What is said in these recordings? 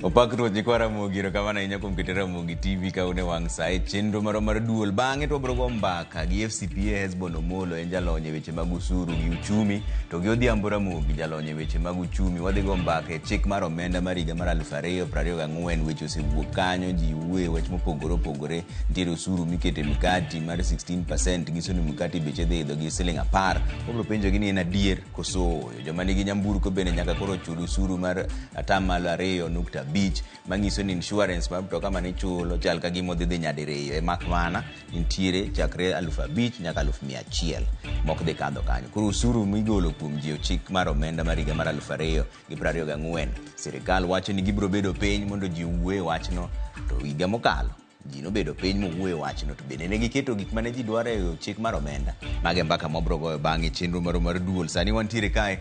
Opak Ruoth nyikwa Ramogi, erokamano ahinya kuom keto Ramogi TV ka un e wang' sa e chenro marwa mar duol. Bang'e to wabiro go mbaka gi FCPA Hesbon Omolo, en jalony e weche mag usuru gi uchumi, to gi Odhiambo Ramogi, jalony e weche mag uchumi. Wadhi go mbaka e chik mar omenda mar higa mar 2024. Weche osewuok kanyo, ji wuoye wach mopogore opogore. Nitiere osuru mikete mikati mar 16%, nyiso ni mikati beche dhi idho gi siling 10. Wabiro penjogi ni en adier koso ooyo. Joma nigi nyamburko bende nyaka koro chul usuru mar 2.5% manyiso ni insurance mar mtoka mane ichulo chal ka gima odhi dhi nyadiriyo e mak mana nitiere chakre 5,000 nyaka 100,000 mok dhi kadho kanyo. Koro osuru migolo kuom ji chik mar omenda mar higa mar 2024 sirikal wacho ni gibiro bedo piny mondo ji owuo e wachno to higa mokalo ji nobedo piny mowuoyo e wachno to bende ne giketo gik mane ji dwaro e chik mar omenda. Mago e mbaka mwabiro goyo bang'e chenro marwa mar duol. Sani wantiere kae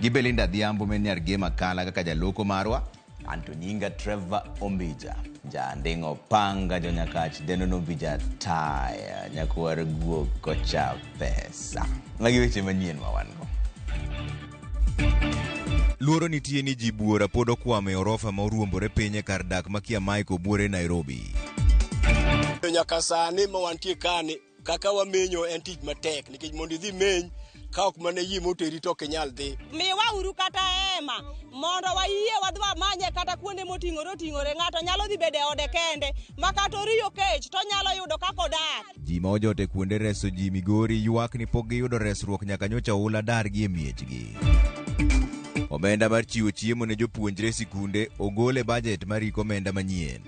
gi Belinda Adhiambo ma en nyar Gem Akala kaka jaloko marwa. Anto nyinga Trevor Ombija, janding'o panga jonyakach dendo nombija taya nyakwar guok kocha pesa. Magi weche manyien ma wan go. Luoro nitie ni ji buora pod okwamo e orofa ma oruombore piny e kar dak ma Kiamaiko buore Nairobi. Nyaka sani ma wantie kani kaka wamenyo en tich matek nikech mondo idhi meny ka ok mana yie moteri to ok inyal dhi. Miwa uru kata hema mondo wayie wadhi wamanye kata kuonde moting'ore oting'ore. Ng'ato nyalo dhi bedo e ode kende ma kata oriyo kech to onyalo yudo kaka odak. Ji ma ojot e kuonde reso ji Migori ywak ni pok giyudo resruok nyaka nyocha oula dargi e miechgi. Omenda mar chiwo chiemo ne jopuonjre e sikunde ogol e bajet mar hik omenda manyien.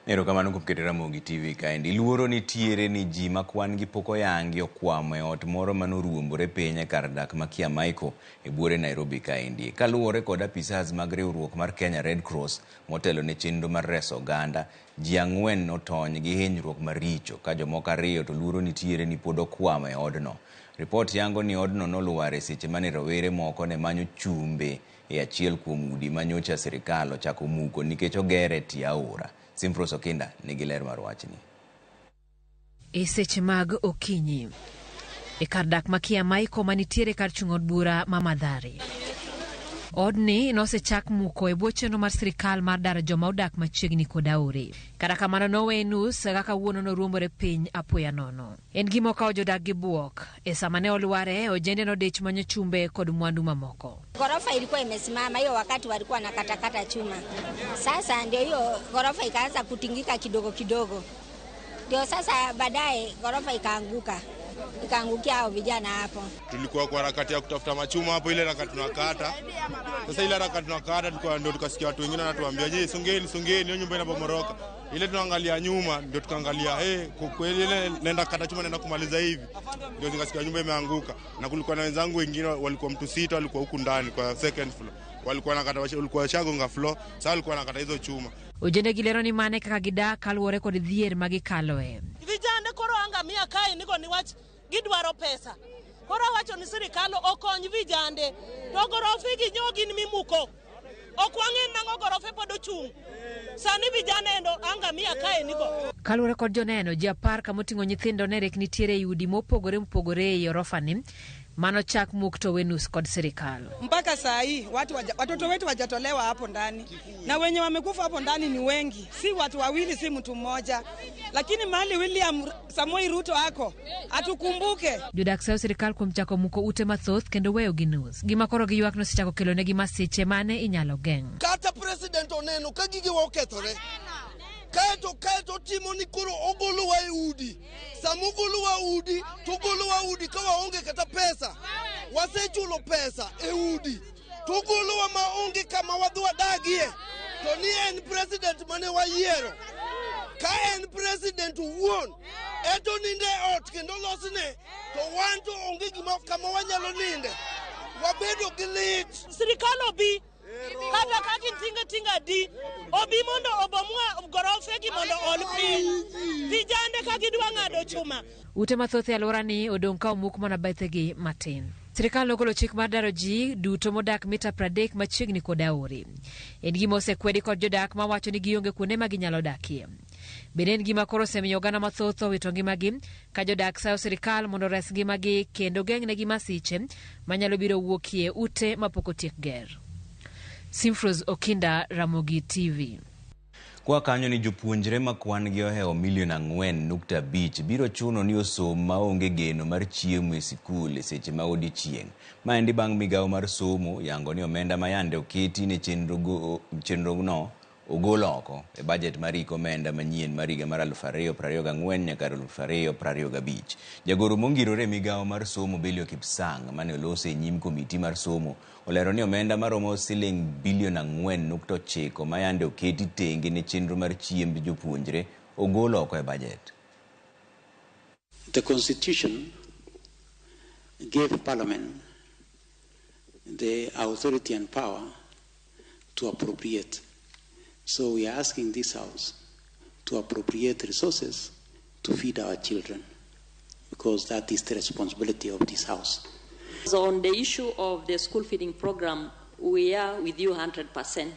Erokamano kuom keto Ramogi TV kaendi. Luoro nitiere ni ji ma kwan gi pok oyangi okwamo e ot moro mane oruombore piny e kar dak ma Kiamaiko e buore Nairobi kaendi. Kaluwore kod apisas mag riwruok mar Kenya Red Cross motelo ne chenro mar reso oganda, ji ang'wen notony gi hinyruok maricho ka jomoko ariyo to luoro nitiere ni pod okwamo e odno. Ripot yango ni odno nolwar e seche mane rowere moko ne manyo chumbe e achiel kuom udi ma nyocha sirkal ochako muko nikech ogere e tie aora. Simfros Okinda nigi ler mar wachni. E seche mag okinyi e kar dak ma Kiamaiko manitiere kar chung' od bura ma Mathare. Odni nosechak muko e bwo chenro mar sirkal mar daro joma odak machiegni kod aore. Kata kamano noweye nus kaka kawuono noruombore piny apoya nono. En gima okawo jodak gi buok. E sama ne olware, ojende nodich manyo chumbe kod mwandu mamoko. Ghorofa ilikuwa imesimama hiyo wakati walikuwa nakatakata chuma. Sasa ndio hiyo ghorofa ikaanza kutingika kidogo kidogo, ndio sasa baadaye ghorofa ikaanguka, ikaangukia hao vijana hapo. Tulikuwa kwa harakati ya kutafuta machuma hapo, ile harakati tunakata. Sasa ile harakati tunakata, tulikuwa ndio tukasikia watu wengine wanatuambia, je, songeni songeni, hiyo nyumba inabomoroka. Ile tunaangalia nyuma ndio tukaangalia, eh, kwa kweli ile naenda kata chuma naenda kumaliza hivi, ndio nikasikia nyumba imeanguka. Na kulikuwa na wenzangu wengine walikuwa mtu sita, walikuwa huku ndani kwa second floor, walikuwa nakata, walikuwa washagonga floor, sasa walikuwa nakata hizo chuma. Ojende gi lero ni mane kaka gidak kaluwore kod dhier ma gikaloe. Vijande koro angamia kae nigo niwach gidwaro pesa. Koro awacho ni sirikal okony vijande to gorofe gi nyo gin mimuko. Ok wang'e nang'o gorofe pod ochung'. Sani vijana endo angamia kae nigo. Kaluwore kod joneno, ji 10 kamoting'o nyithindo ne rek nitiere ei udi mopogore opogore ei orofani mano chak muk to we nus kod sirikal. Mpaka saa hii watoto wetu wajatolewa hapo ndani, na wenye wamekufa hapo ndani ni wengi, si watu wawili, si mtu mmoja. Lakini mahali William Samoei Ruto ako atukumbuke. Jodak sayo sirikal kuom chako muko ute mathoth kendo weyo gi nus. Gima koro giywak nosechako kelo negi masiche mane inyalo geng'. Kata president oneno ka gigewa okethore, kaeto timo ni koro ogolowa e udi. Sama ogolowa udi, to ogolowa udi ka waonge kata pesa. Wasechulo pesa e udi, to ogolowa maonge kama wadhi wadagie. To ni en president mane wayiero. Ka en president owuon, eto ninde e ot kendo losne, to wan to onge gima kama wanyalo ninde. Wabedo gi lit. Sirikal obi kata ka gin tinga tinga di obi mondo obomwa gorofe gi mondo ol piny. Vijande ka gidwa ng'ado chuma. Ute mathoth e alworani odong' ka omuk mana bethegi matin. Sirikal nogolo chik mar daro ji duto modak mita 30 machiegni kod aore. En gima osekwedi kod jodak mawacho ni gionge kuonde ma ginyalo dakie. Bende en gima koro osemiyo oganda mathoth owito ngimagi ka jodak sayo sirikal mondo ores ngimagi kendo geng'negi masiche manyalo biro wuokie ute mapok otiek ger. Simfros Okinda, Ramogi TV. Kwa kanyo ni jopuonjre ma kwan gi ohewo milion 4.5 biro chuno ni osom maonge geno mar chiemo e sikul e seche ma odiechieng'. Maendi bang' migawo mar somo yango ni omenda ma yande oketi ne chenrono ogol oko e bajet mar hik omenda manyien mar higa mar 2024 nyaka 2025. Jagoro mongirore e migawo mar somo Belio Kipsang mane oloso e nyim komiti mar somo olero ni omenda maromo siling bilion 4.9 ma yande oketi tenge ne chenro mar chiemb jopuonjre ogol oko e bajet. The Constitution gave Parliament the authority and power to appropriate. So we are asking this House to appropriate resources to feed our children, because that is the responsibility of this House. So on the issue of the school feeding program, we are with you 100%.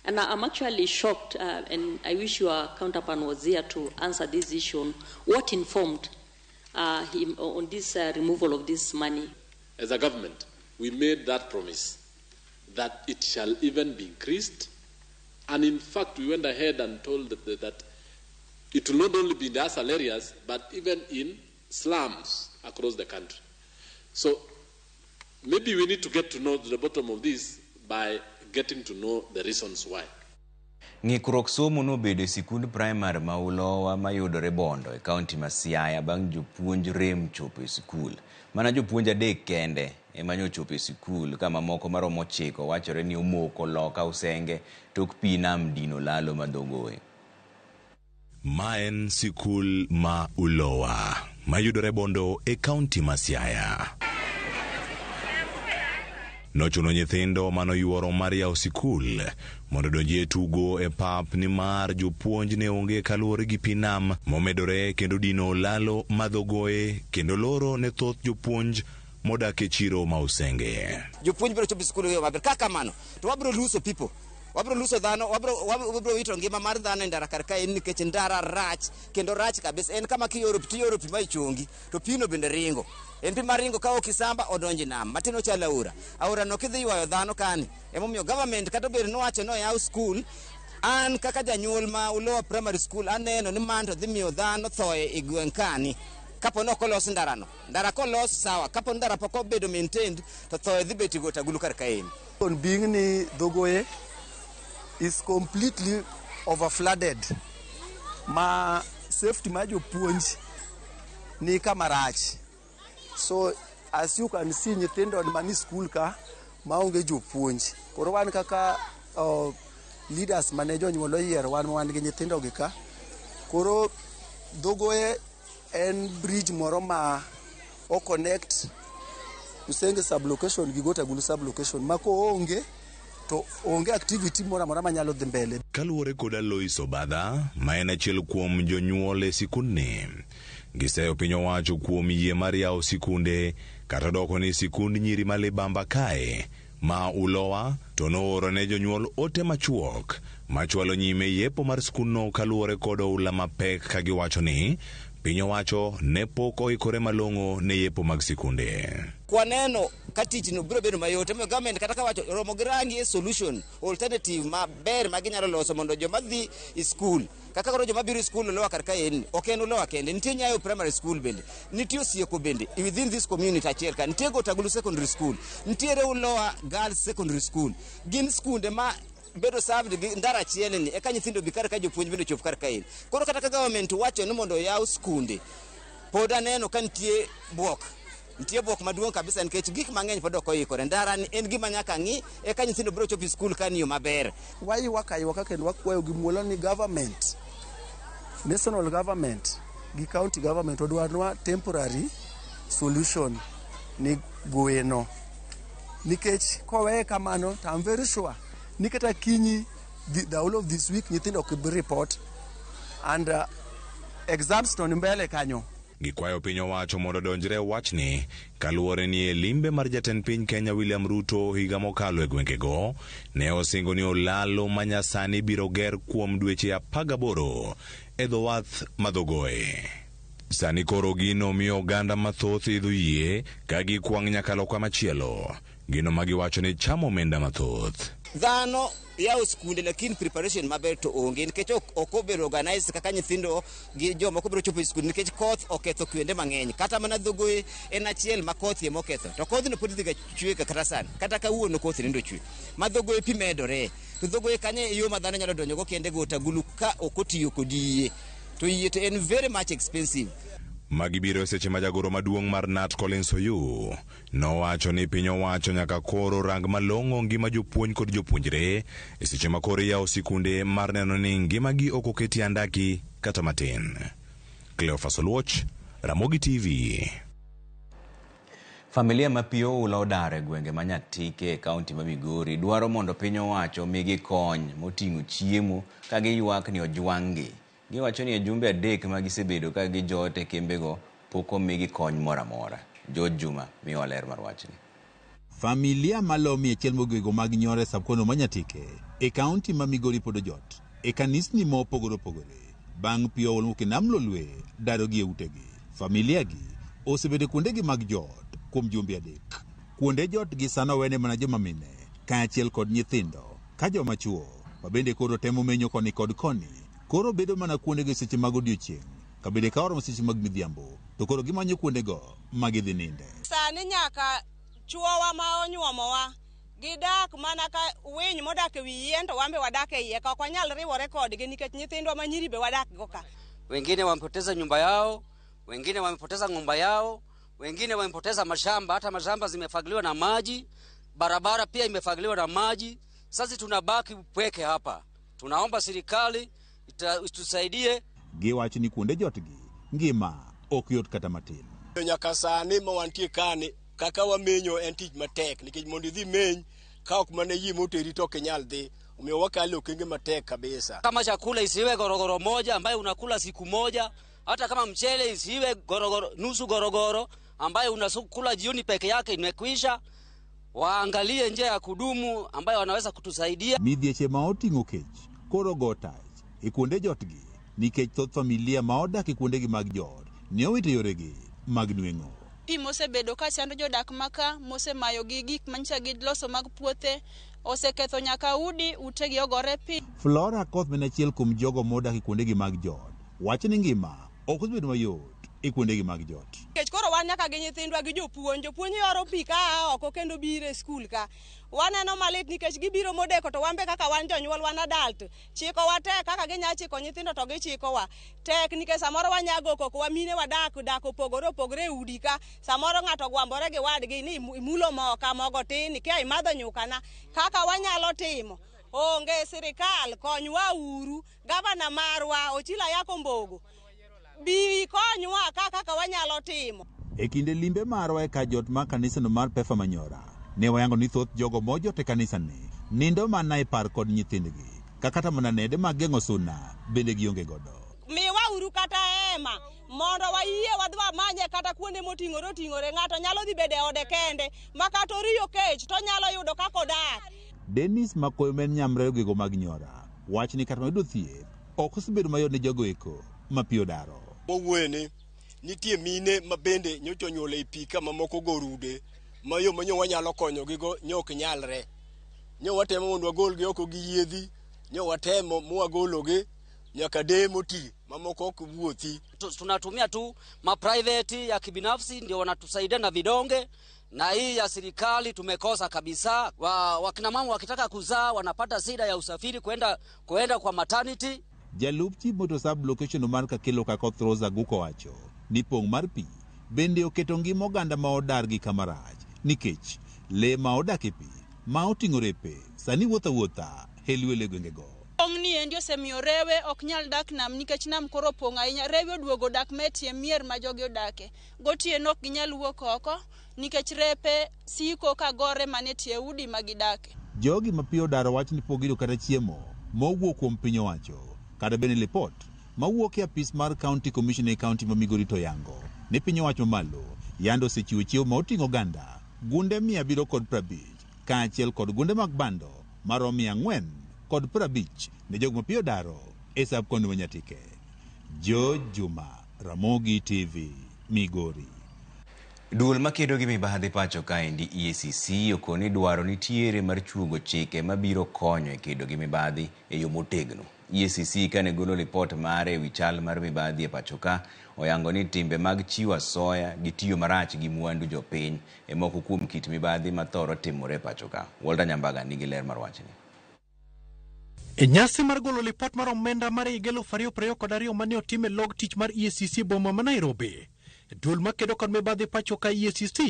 And I'm actually shocked, and I wish your counterpart was here to answer this issue on what informed him on this removal of this money. As a government, we made that promise that it shall even be increased. And in fact, we went ahead and told that it will not only be in the ASAL areas, but even in slums across the country. So maybe we need to get to know the bottom of this by getting to know the reasons why. Ng'ikruok somo nobedo e sikund primar ma Ulowa mayudore Bondo e kaunti ma Siaya bang' jopuonj rem chopo e sikul. Mana jopuonj 3 kende ema nyochopo e sikul ka mamoko maromo 9 wachore ni omoko loka Usenge tok pi nam dino lalo madhogoe. Ma en sikul ma Ulowa mayudore Bondo e kaunti ma Siaya. Nochuno nyithindo manoyuoro mar yawo sikul mondo donji e tugo e pap nimar jopuonj ne onge kaluwore gi pi nam momedore kendo dino lalo madhogoe kendo loro ne thoth jopuonj modak e chiro ma Usenge. Jopuonj biro chopo e sikul e yo maber. Kaka kamano to wabiro luso people, wabiro luso dhano, wabiro wito ngima mar dhano e ndara kar kae nikech ndara rach kendo rach kabisa. En kama kiyoro pi tiyoro pi ma ichongi to pino bende ringo. En pi maringo ka ok isamba odonjo e nam matin ochalo aora. Aora no kidhi ywayo dhano kani. Emomiyo government kata obedo ni owacho ni oyaw skul, an kaka janyuol ma Ulowa Primary School aneno ni man to dhi miyo dhano thoe e gweng' kani. Kapo ni ok olos ndarano, ndara kolos sawa, kapo ni ndara pok obedo maintained to thoe dhi bet e got agulu kar kaeni. On being ni Dhogoe is completely overflooded. Ma safety ma jopuonj ni kama rach. So as you can see nyithindo mani school ka maonge jopuonj. Koro wan kaka leaders mane jonyuol oyiero wan gi nyithindo gi ka. Koro Dhogoe en bridge moro ma o connect Usenge sublocation gi Got Agulu sublocation ma koonge to onge activity moro amora manyalo dhi mbele. Kaluwore kod Alois Obadha, ma en achiel kuom jonyuol e sikundni, giseyo piny owacho kuom yie mar yawo sikunde kata doko ni sikund nyiri ma Libamba kae ma Ulowa to nooro ne jonyuol ote machuok machwalo nyime yepo mar sikundno kaluwore kod oula mapek ka giwacho ni piny owacho ne pok oikore malong'o ne yepo mag sikunde. Kwaneno ka tijno biro bedo mayot, emomiyo government kata kawacho romo gi rangi e solution alternative maber ma ginyalo loso mondo joma dhi e skul kaka koro joma biro e skul Ulowa kar kaeni ok en Ulowa kende, nitie Nyayo Primary School bende, nitie Osieko bende within this community achiel ka, nitie Got Agulu Secondary School, nitiere Ulowa Girls Secondary School. Gin skunde ma bedo served gi ndara achiel ni eka nyithindo bi kar ka jopuonj bende chop kar kaeni. Koro kata ka government wacho ni mondo oyaw skunde, pod aneno ka nitie bwok. Nitie bwok maduong' kabisa nikech gik mang'eny pod ok oikore. Ndara ni en gima nyaka ng'i eka nyithindo biro chopo e skul ka ni yo maber. Waywak aywaka kendo wakwayo gi muolo ni government, national government gi county government odwarnwa temporary solution ni gweno. Nikech koweye kamano to I'm very sure ni kata kinyi the whole of this week nyithindo ok bi report and exams to ni mbele kanyo. Gikwayo piny owacho mondo odonjre e wachni kaluwore ni e limbe mar jatend piny Kenya William Ruto higa mokalo e gwengego ne osingo ni olalo manyasani biro ger kuom dweche 18 e dho wath ma Dhogoe. Sani koro gino miyo oganda mathoth idho yie ka gikwang' nyaka loka machielo, gino ma giwacho ni chamo omenda mathoth. Dhano yawo skunde lakini preparation maber to onge nikech ok obedo organized kaka nyithindo gi jomoko biro chopo e skul nikech koth oketho kuonde mang'eny. Kata mana Dhogoe en achiel ma koth ema oketho, to kodhno pod dhiga chwe kata sani, kata kawuono koth nindo chwe. Ma Dhogoe pi medore, to Dhogoe kanyo e yo ma dhano nyalo donjogo kende go tagulu ka ok otiyo kod yie, to yie to en very much expensive. Magi biro e seche ma jagoro maduong' mar KNUT Collins Oyu nowacho ni piny owacho nyaka koro rang malong'o ngima jopuonj kod jopuonjre e seche ma koro iyawo sikunde mar neno ni ngimagi ok oketi andaki kata matin. Cleophas Oluoch, Ramogi TV. Familia ma pi oula odar e gwenge ma Nyatike e kaunti ma Migori dwaro mondo piny owacho migi kony moting'o chiemo ka giywak ni ojwang'gi. Giwacho ni e jumbe 3 ma gisebedo ka gijot e kembego pok omigi kony moro amora. George Juma miyowa ler mar wachni. Familia malo 190 mag Nyore subkono ma Nyatike e kaunti ma Migori pod ojot e kanisni ma opogore opogore bang' pi oula mowuok e nam Lolwe darogi e utegi. Familia gi osebedo kuondegi mag jot kuom jumbe 3. Kuonde jot gi sano owene mana joma mine kaachiel kod nyithindo ka joma chuo ma bende koro temo menyo koni kod koni koro bedo mana kuondego seche mag odiochieng' ka bende ka oromo seche mag midhiambo to koro gimanyo kuondego ma gidhi ninde. Sani nyaka chuowa ma onyuomowa gidak mana ka winy modak e wi yien to wan be wadak e iye ka ok wanyal riwore kodgi nikech nyithindwa ma nyiri be wadak go ka. Wengine wamepoteza nyumba yao, wengine wamepoteza ng'ombe yao, wengine wamepoteza mashamba, hata mashamba zimefagiliwa na maji, barabara pia imefagiliwa na maji. Sasa tunabaki upweke hapa. Tunaomba serikali itusaidie. Giwacho ni kuonde jotgi ngima ok yot kata matin. Nyaka sani ma wantie kani kaka wamenyo en tich matek nikech mondo idhi meny ka ok mana yie moteri to ok inyal dhi, omiyo wakalo okenge matek kabisa. Kama chakula isiwe gorogoro moja ambayo unakula siku moja, hata kama mchele isiwe gorogoro, nusu gorogoro ambayo unakula jioni peke yake imekwisha. Waangalie njia ya kudumu ambayo wanaweza kutusaidia. Midhieche ma oting'o kech koro go tach e kuonde jotgi nikech thoth familia ma odak e kuondegi mag jot ne owito yoregi mag nweng'o. Pi mosebedo ka chando jodak maka, mosemayo gi gik manyicha giloso mag puothe, oseketho nyaka udi, utegi ogore pi. Flora Akoth en achiel kuom jogo modak e kuondegi mag jot wacho ni ngima ok osebedo mayot e kuondegi mag jot. Nikech koro wan nyaka gi nyithindwa gi jopuonj, jopuonj yoro pi ka aa oko kendo biro e skul ka. Waneno malit nikech gibiro modeko to wan be kaka wan jonyuol wan adult, chikowa tek kaka ginya chiko nyithindo to gichikowa. Tek nikech samoro wanya go koko wa mine wadak dak opogore opogore e udi ka, samoro ng'ato gwambore gi wadgi ni imulo moka, mogo tin, ikia imadho nyukana. Kaka wanyalo timo, onge sirikal konywa uru, gavana marwa Ochilo Ayako Mbogo bi konywa kaka wanyalo timo. E kinde limbe marwa e kar jot mar kanisano mar Pefa Manyora, ne wayango ni thoth jogo mojot e kanisani nindo mana e par kod nyithindgi, ka kata mana nede mag geng'o suna bende gionge godo. Miwa uru kata hema mondo wayie wadhi wamanye kata kuonde moting'ore oting'ore, ng'ato nyalo dhi bedo e ode kende ma kata oriyo kech to onyalo yudo kaka odak. Dennis Makoyo ma en nyamrero gigo mag Nyora wacho ni kata mana yudo thieth ok osebedo mayot ne jogo eko ma pi odaro. Mowuoye ni nitie mine ma bende nyocha onyuolo e pi ka mamoko gorude ma yo ma nyo wanyalo konyogigo nyo ok nyalre. Nyo watemo mondo wagolgi oko gi yiedhi, nyo watemo mwagologi nyaka deye moti mamoko ok wuothi. Tunatumia tu ma private ya kibinafsi ndio wanatusaidia na vidonge, na hii ya serikali tumekosa kabisa. Wakina mama wakitaka kuzaa wanapata shida ya usafiri kwenda kwa maternity. Jalup chief moto sub location mar Kakelo Kakoth Rose Aguko wacho ni pong' mar pi bende oketo ngima oganda ma odar gi kama rach nikech le ma odak e pi ma oting'o repe sani wuotho awuotha e liwelo e gwengego. Pong' ni endi osemiyo rewe ok nyal dak nam nikech nam koro opong' ahinya. Rewe oduogo dak ma e tie mier ma jogi odake. Gotieno ok ginyal wuok oko nikech repe siko ka gore mana e tie udi ma gidake. Jogi ma pi odaro wacho ni pok giyudo kata chiemo mowuok kuom piny owacho kata bende lipot mawuok e apis mar County Commissioner e kaunti ma Migori to yango ni piny owacho malo yando osechiwo chiemo ma oting'o oganda gunde 750 kaachiel kod gunde mag bando maromo 450 ne jogo mapiyo daro e sub county ma Nyatike. George Juma, Ramogi TV, Migori. Duol makedo gi mibadhi pacho kaendi EACC okoni dwaro nitiere mar chuogo chike mabiro konyo e kedo gi mibadhi e yo motegno. EACC kane golo lipot mare ewi chal mar mibadhi e pacho ka, oyango ni timbe mag chiwo asoya gi tiyo marach gi mwandu jopiny e moko kuom kit mibadhi mathoro timore e pacho ka. Walter Nyambaga nigi ler mar wachni. E nyasi mar golo lipot mar omenda mar higa 2022 mane otim e log tich mar EACC e boma ma Nairobi, duol makedo kod mibadhi pacho ka EACC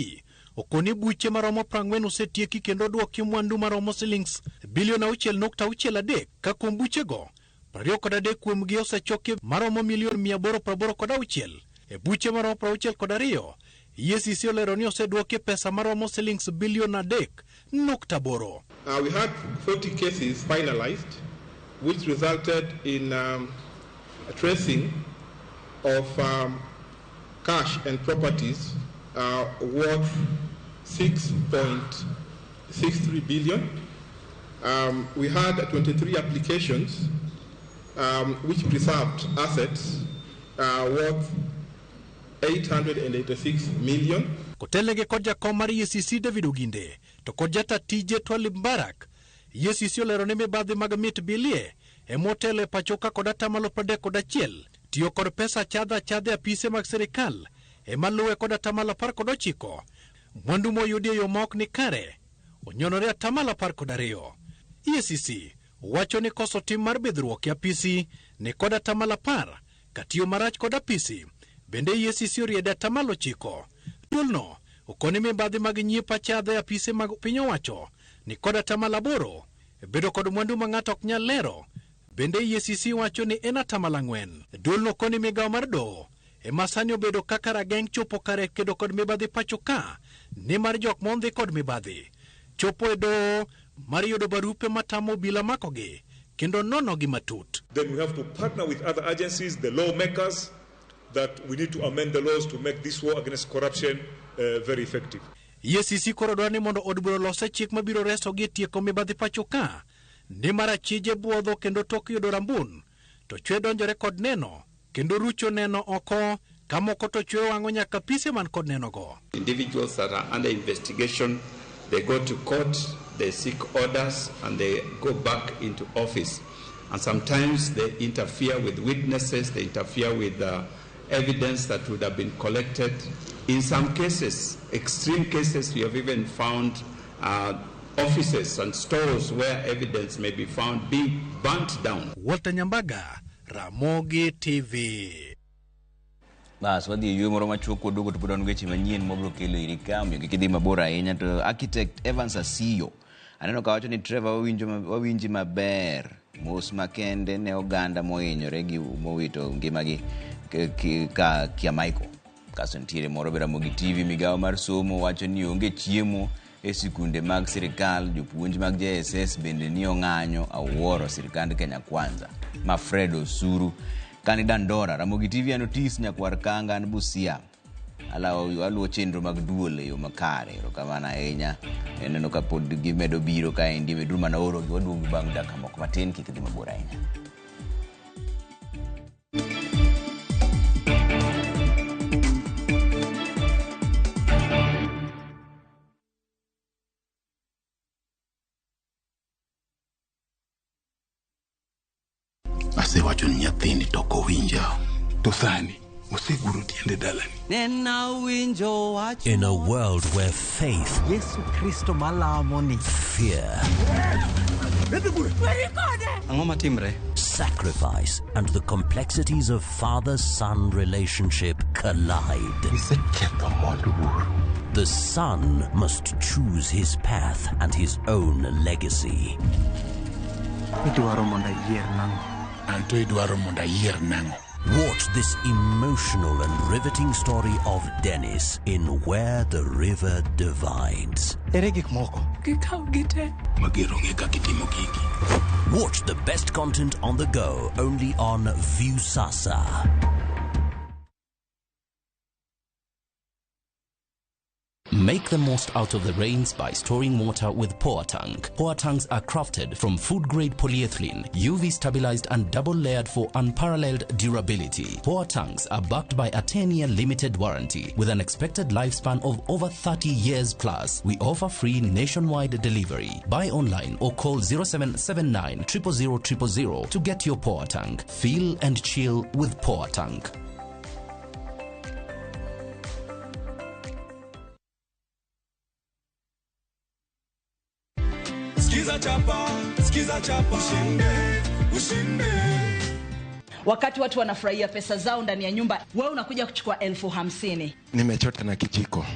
okoni buche maromo 40 osetieki kendo oduoki mwandu maromo silings bilion 6.63 ka kuom buchego 23 kuomgi osechoki maromo milion 886. E buche maromo 62 EACC olero ni oseduoki pesa maromo silings bilion 3.8. We had 40 cases finalized, which resulted in a tracing of cash and properties worth 6.63 billion. We had 23 applications which preserved assets worth 886 million. Kotelnegi kod jakom mar EACC David Oginde to kod jata tije Twalib Mbarak, EACC olero ni mibadhi mag mit bilie emotelo e pacho ka kod atamalo 31 tiyo kod pesa achadha achadha e apise mag sirikal ema luwe kod atamalo 19 mwandu moyudi e yo ma ok ni kare onyonore atamalo 12. EACC wacho ni koso tim mar bidhruok e apisi ni kod atamalo 10 ka tiyo marach kod apisi bende EACC oriede atamalo 9. Duolno okoni mibadhi mag nyiepo achadha e apise mag piny owacho ni kod atamalo 8 bedo kod mwandu ma ng'ato ok nyal lero bende EACC wacho ni en atamalo 4. Duolno okoni migawo mar doho ema sani obedo kaka rageng' chopo kare kedo kod mibadhi pacho ka nimar jok mondhi kod mibadhi chopo e doho mar yudo barupe matamo obila makogi kendo nonogi matut. Then we have to partner with other agencies, the lawmakers, that we need to amend the laws to make this war against corruption very effective. EACC koro dwaro ni mondo od bura olose chik mabiro resogi e tieko mibadhi pacho ka nimar achije buodho kendo tok yudo rambun to chwe donjore kod neno kendo rucho neno oko ka moko to chwe wang'o nyaka pise man kod nenogo. Individuals that are under investigation, they go to court, they seek orders, and they go back into office. And sometimes they interfere with witnesses, they interfere with evidence that would have been collected. In some cases, extreme cases, we have even found offices and stores where evidence may be found being burnt down. Walter Nyambaga, Ramogi TV. Bas, wadhi e yweyo moro machuok waduogo to pod wan gi weche manyien mabiro kelo iri ka, omiyo kik idhi mabor ahinya. To architect Evans Asiyo aneno ka wacho ni Trevor wawinji maber, mos makende ne oganda mohinyore gi mowito ngimagi ka Kiamaiko. Kasto nitiere moro be Ramogi TV, migawo mar somo wacho ni onge chiemo e sikunde mag sirikal, jopuonj mag JSS bende ni ong'anyo, awuoro sirikand Kenya Kwanza. Ma Fred Osuru kani Dandora. Ramogi TV an Otis Nyakwar Kanga an Busia. Aluwo chenro mag duol e yo makare. Erokamano ahinya. Aneno ka pod gimedo biro kaendi, meduru mana oro gi waduogo bang' dakika moko matin, kik idhi mabor ahinya. Asewacho ni nyathini to ok owinja. To sani oseguro tiende dalani. In a world where faith, Yesu Kristo malamo ni, fear, Ang'o matimre? sacrifice, and the complexities of father-son relationship collide. Iseketho mwandu wuoro. The son must choose his path and his own legacy. Idwaro mondo ayier nang'o? Anto idwaro mondo ayier nang'o? Watch this emotional and riveting story of Dennis in Where the River Divides. Ere gik moko? Gikaw gite. Mager ong'e kaka itimo gigi. Watch the best content on the go only on Viusasa. Make the most out of the rains by storing water with Poa Tank. Poa Tanks are crafted from food-grade polyethylene, UV stabilized and double-layered for unparalleled durability. Poa Tanks are backed by a 10-year limited warranty with an expected lifespan of over 30 years plus. We offer free nationwide delivery. Buy online or call 0779 000 000 to get your Poa Tank. Feel and chill with Poa Tank. Skiza chapa, skiza chapa, ushinde, ushinde. Wakati watu wanafurahia pesa zao ndani ya nyumba, wewe unakuja kuchukua 50,000. Nimechota na kijiko.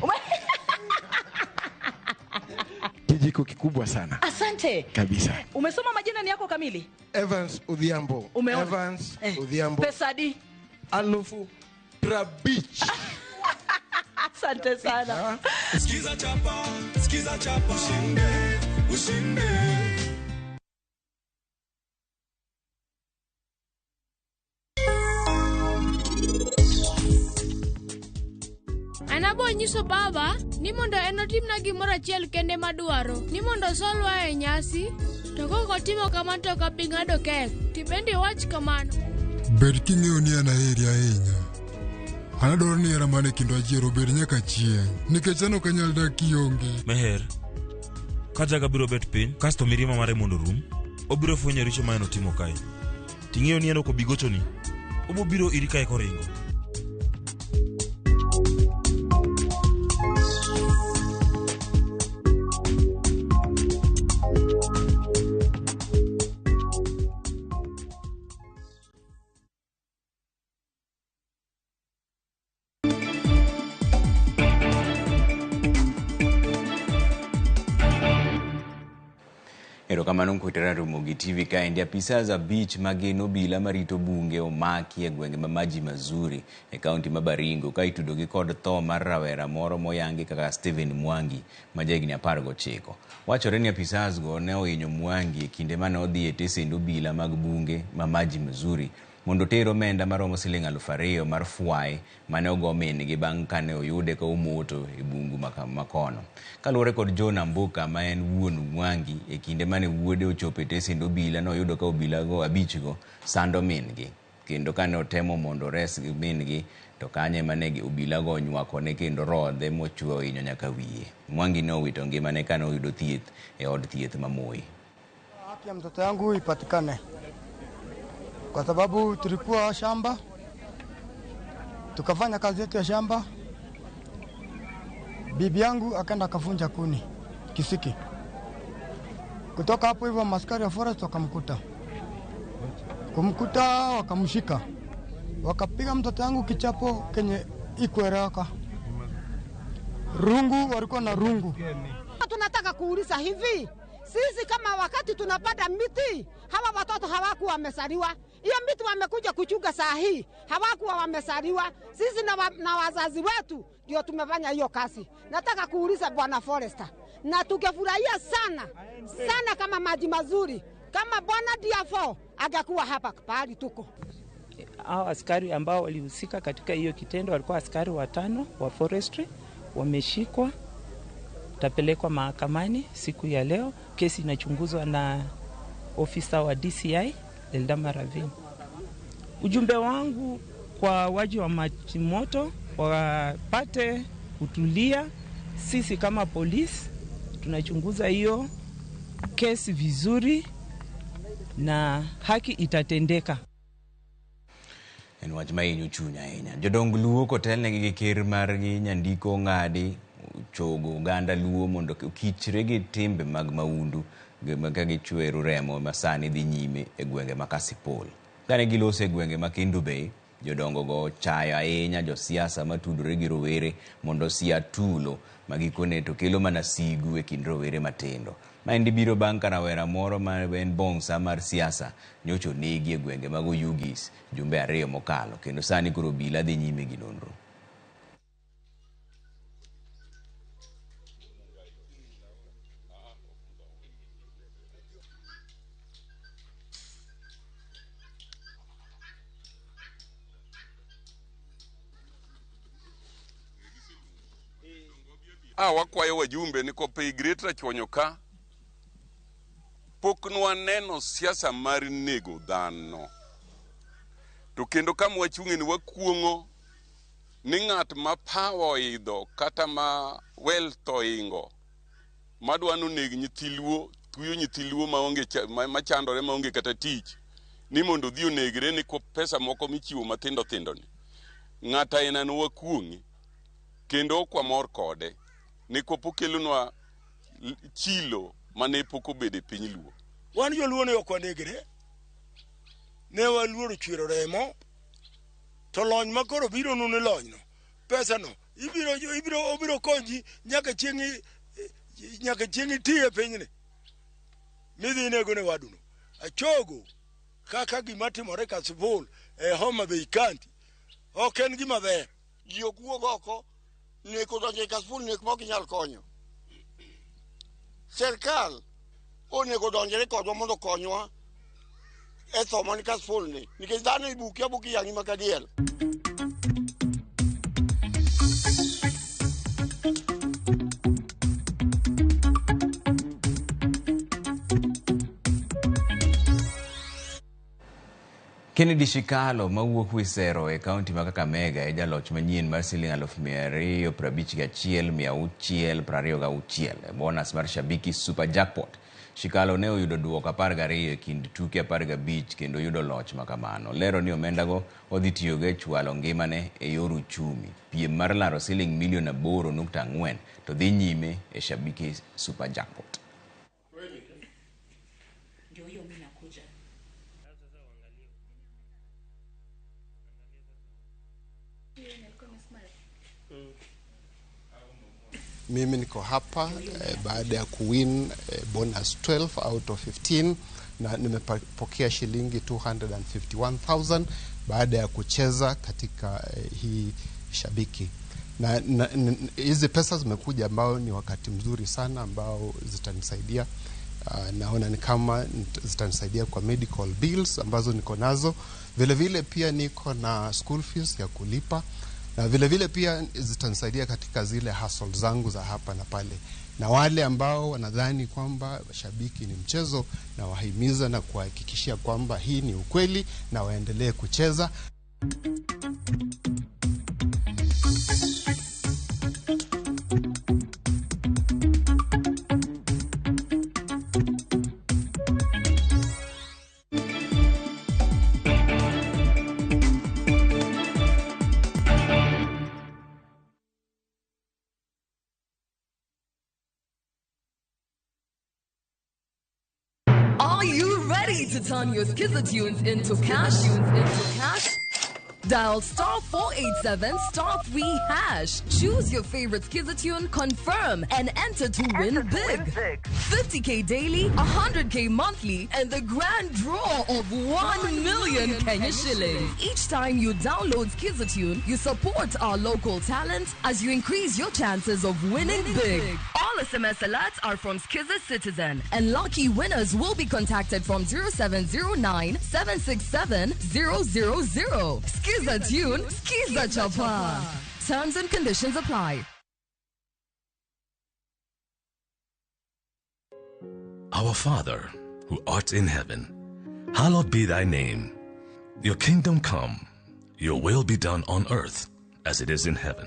Kijiko kikubwa sana. Asante. Kabisa. Umesoma majina ni yako kamili? Evans Odhiambo. Umeona? Evans Odhiambo. Pesa di? 50,000. Asante sana. Skiza chapa, skiza chapa, ushinde, ushinde. Anabo nyiso baba ni mondo en otimna gimoro achiel kende madwaro, ni mondo osolwa e nyasi, to kok otimo kamano to ok abi ng'ado kek. Tibende iwach kamano. Bed king'eyo ni an aheri ahinya. An adwaro ni hera man e kindwa ji obed nyaka chieng', nikech an ok anyal dak kionge. Meher, ka jaga biro bet piny, kasto mirima mare mondo orum, obiro fwenyo richo ma en otimo kae. Ting'eyo ni en ok obi gochoni, obo biro iri kae koringo. Erokamano Nkwetera Ramogi TV kaendi. Apisas 5 magin obila marito bunge omaki e gwenge ma Maji Mazuri e kaunti ma Baringo ka itudogi kod tho mar rawera moro moyangi kaka Stephen Mwangi ma jahigni 19. Wachore ni apisas go ne ohinyo Mwangi e kinde mane odhi e tesend obila mag bunge ma Maji Mazuri mondo oter omenda maromo siling 2,000 mar fwai mane ogo min-gi bang' kane oyude ka omoto e bungu makono. Kaluwore kod John Ambuka ma en wuon Mwangi, e kinde mane wuode ochopo e tesend obila noyudo ka obilago 5 go sando min-gi, kendo kane otemo mondo ores min-gi to kanyo ema ne obilago onywakone kendo rodhe mochwe ohinyo nyaka wiye. Mwangi ne owito ngimane kane oyudo thieth e od thieth ma Moi. Haki ya mtoto yangu ipatikane, kwa sababu tulikuwa shamba tukafanya kazi yetu ya shamba. Bibi yangu akaenda akavunja kuni kisiki. Kutoka hapo hivyo maskari wa forest wakamkuta. Kumkuta wakamshika. Wakapiga mtoto yangu kichapo kenye ikueleweka. Rungu, walikuwa na rungu. Tunataka kuuliza hivi, sisi kama wakati tunapanda miti, hawa watoto hawakuwa wamesaliwa. Hiyo miti wamekuja kuchunga saa hii, hawakuwa wamesaliwa. Sisi na wazazi wetu ndio tumefanya hiyo kazi. Nataka kuuliza Bwana Forester, na tungefurahia sana sana kama Maji Mazuri, kama Bwana DFO angekuwa hapa pahali tuko. Hao askari ambao walihusika katika hiyo kitendo walikuwa askari 5 wa forestry, wameshikwa, tapelekwa mahakamani siku ya leo. Kesi inachunguzwa na ofisa wa DCI Eldama Ravine. Ujumbe wangu kwa waji wa Majimoto, wapate kutulia. Sisi kama polisi tunachunguza hiyo kesi vizuri na haki itatendeka. En wach ma hinyo chuny ahinya. Jodong Luo kotelnegi gi ker margi Nyandiko Ong'adi chogo oganda Luo mondo okichre gi timbe mag maundu ka gichwero remo ma sani dhi nyime e gwenge ma Kasipul. Kane giloso e gwenge ma Kendu Bay, jodongo go ochayo ahinya josiasa matudore gi rowere mondo osia tulo ma gikone to kelo mana sigu e kind rowere matindo. Maendi biro bang' ka rawera moro ma en bongsa mar siasa nyocha onegi e gwenge mag Oyugis jumbe 2 mokalo, kendo sani koro obila dhi nyime gi nonro. Wakwayo wajumbe ni kopei Great Rachuonyo ka pok nwaneno siasa mar nego dhano. To kendo kama wachung'e ni wakuong'o ni ng'at ma power oidho kata ma wealth oingo madwa noneg nyithi Luo, tuyo nyithi Luo maonge machandore maonge kata tich ni mondo odhi onegre ni pesa moko michiwo mathindo thindo ni. Ng'at aina no wakuong'e kendo ok wamor kode nikwop okelonwa chilo mane pok obedo e piny Luo. Wan joluo ne ok wanegre, ne waluoro chwero remo, to lony ma koro biro nu ni lonyno, pesa no ibiro obiro konyi nyaka chieng' iti e pinyni midhi inego ne waduno. Achogo kaka gima timore Kasipul e Homa Bay County ok en gima ber. Ji ok wuog oko, nek odonjo e Kasipul, nek ma ok inyal konyo. Serikal onego donjre kodwa mondo okonywa e tho man Kasipul ni, nikech dhano ibuki abuki yang'i ma kadiel. Kennedy Shikalo mawuok Wisero e kaunti ma Kakamega e jaloch manyien mar siling 251,626 e bonus mar Shabiki Super Jackpot. Shikalo ne oyudo duoko 12 e kind tuke 15 kendo yudo loch makamano. Lero ni omendago odhi tiyogo e chwalo ngimane e yor uchumi. Piem mar laro siling milion 8.4 to dhi nyime e Shabiki Super Jackpot. Mimi niko hapa baada ya kuwin bonus 12 out of 15 na nimepokea shilingi 251,000 baada ya kucheza katika hii Shabiki. Na hizi pesa zimekuja ambao ni wakati mzuri sana ambao zitanisaidia. Naona ni kama zitanisaidia kwa medical bills ambazo niko nazo. Vile vile pia niko na school fees ya kulipa. Na vile vile pia zitanisaidia katika zile hustle zangu za hapa na pale. Na wale ambao wanadhani kwamba Shabiki ni mchezo, na wahimiza na kuhakikishia kwamba hii ni ukweli na waendelee kucheza. Are you ready to turn your Skiza tunes into cash? Dial star 487 star 3 hash. Choose your favorite Skiza tune, confirm, and enter to win big. 50K daily, 100K monthly, and the grand draw of 1 million Kenya shillings. Each time you download Skiza tune, you support our local talent as you increase your chances of winning big. All SMS alerts are from Skiza Citizen, and lucky winners will be contacted from 0709 767 000. Skiza tune, Skiza Chapa. Terms and conditions apply. Our Father, who art in heaven, hallowed be thy name. Your kingdom come, your will be done on earth as it is in heaven.